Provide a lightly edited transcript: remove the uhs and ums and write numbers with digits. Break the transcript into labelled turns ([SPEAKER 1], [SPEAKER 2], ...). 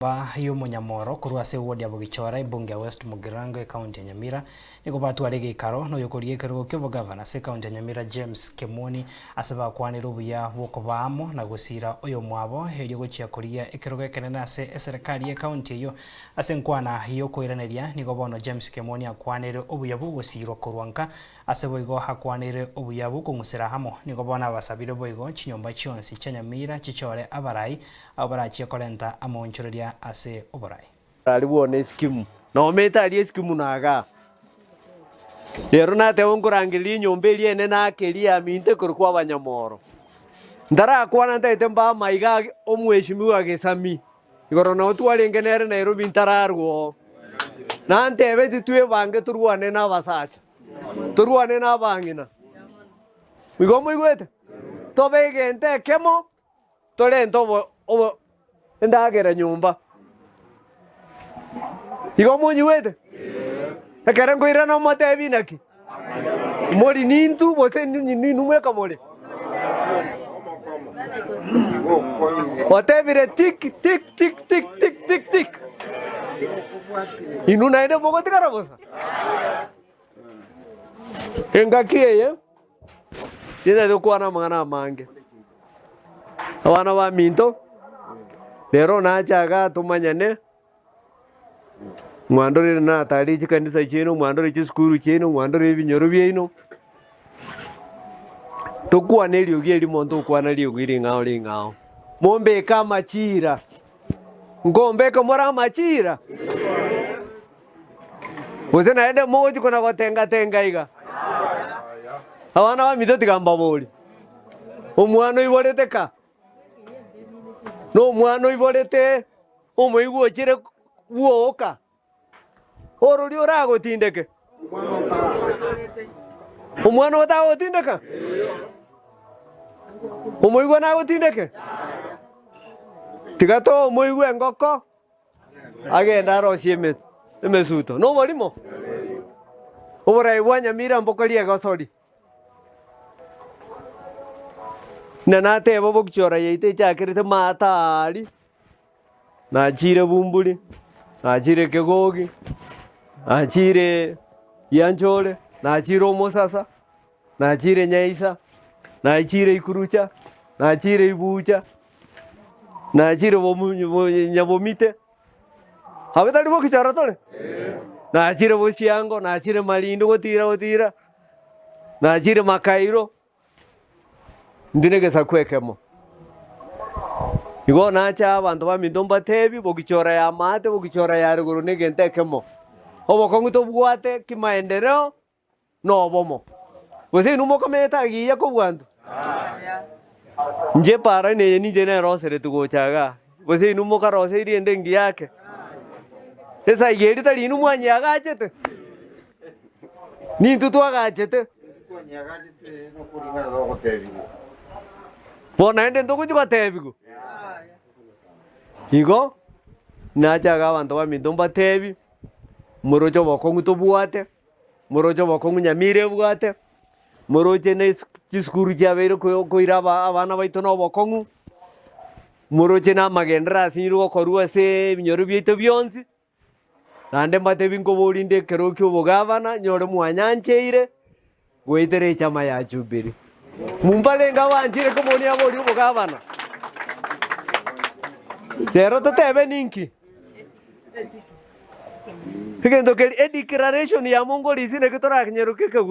[SPEAKER 1] Ba y'omonyamoro korwa ase ewodi ya Bogichora, ebunge ya West Mugirango, ekaunti ya Nyamira, nigo batwara egeikaro noyokoria ekerogo ki'obogavana ase ekaunti ya Nyamira James Kemoni ase bakwanire obuya bw'okoba amo na gosira oyomwabo erio gochia korigia ekerogo ekenene ase eserekari y'ekaunti eyio. Ase enkwana y'okoiraneria nigo bono James Kemoni akwanire obuya bw'ogosirwa korwa nka Ase boigo akwanire obuya bw'okong'usera amo, nigo bono abasabire boigo chinyomba chionsi chia Nyamira chichore abarai, abwo barachie korenta amaonchoreria ase oborai.
[SPEAKER 2] Aria bwone esikimu, nomete aria esikimu nagaa. Rero nateba nkorangereria enyomba eria enene ake eria yaminto ekorokwa abanyamoro. Ntarakwana ntagete mbae amaiga age omweshimiwa Gesami, igoro nao twarenge nere Nairobi ntararwa oo. Nantebeti twebange torwane na abasacha. Torwane nabang'ina. Igo moigwete? Tobe egento ekemo, torente obo obo endagera nyomba. Igo monyigwete? Ekero nkoirana omotebi naki? Mori nintu gose ninwe mweka more? Otebire tik tik tik tik tik tik tik. Inwe naende mogotigara bosa? Engaki eye tintagete gokwana amang'ana amange, abana baminto, rero nache igaa tomanyane, mwandorere natari chikanisa chiaino, mwandorere chisukuru chiaino, mwandorere ebinyoro biaino, tokwane eriogi erimo ntokwana riogi ring'ao ring'ao, mombeke amachira, nkombeka more amachira? Gose naende mogochia kona gotenga-tenga iga? Abana baminto tiga mbaborie, omwana oiborete ka? Nomwana oiborete omoigwa ochire bwoka, ororia oragotindeke? Omwana otagotindeka? Omoigwa nagotindeke? Tiga toe omoigwa engoko. Agende arosie emesuto. Noborimo? Oborai bwa Nyamira mbokorie egosori. Na nateba obokichora yaito echakerete maatari, nachire Bumburi, nachire Kegogi, nachire Gianchore, nachire Omosasa, nachire Nyaisa, nachire Ikurucha, nachire Ibucha. Nachire nyabomite, abwo tari bokichora tore? Nachire bosiango, nachire marindo gotira gotira, nachire makairo, intwe na egesaku ekemo. Igo nacha abanto baminto mbatebi, bokichora ya maate, bokichora ya rigoro na egento ekemo. Obokong'u tobwate kimaendereo. nobomo. Gose inwe mokomenta agiya kobua intwe? Inche epaara neye ninche neroseretie gocha igaa, gose inwe mokaroseirie ende engiya ake? Esaiga eria tari inwe mwanyeagachete? Nintwe twagachete. Bono naende ntogochia gotebigwa? Igo, nache iga abanto baminto mbatebi, moroche obokong'u tobwate. Moroche obokong'u Nyamira ebwate, moroche ne chisukuru chiabeire koira abana baito na obokong'u, moroche na amagenderero asinyirwe gokorwa ase ebinyoro biaito bionsi, naende mbatebi nkoboria inde ekero kia obogavana nyore mwanyancheire goetera echama ya Jubilee. Mumbarenge abanchire komonia aboria obogavana? Rero totebe ninki? Egento keria edeclaration ya mongorisi naki toranyeroke ekegusii.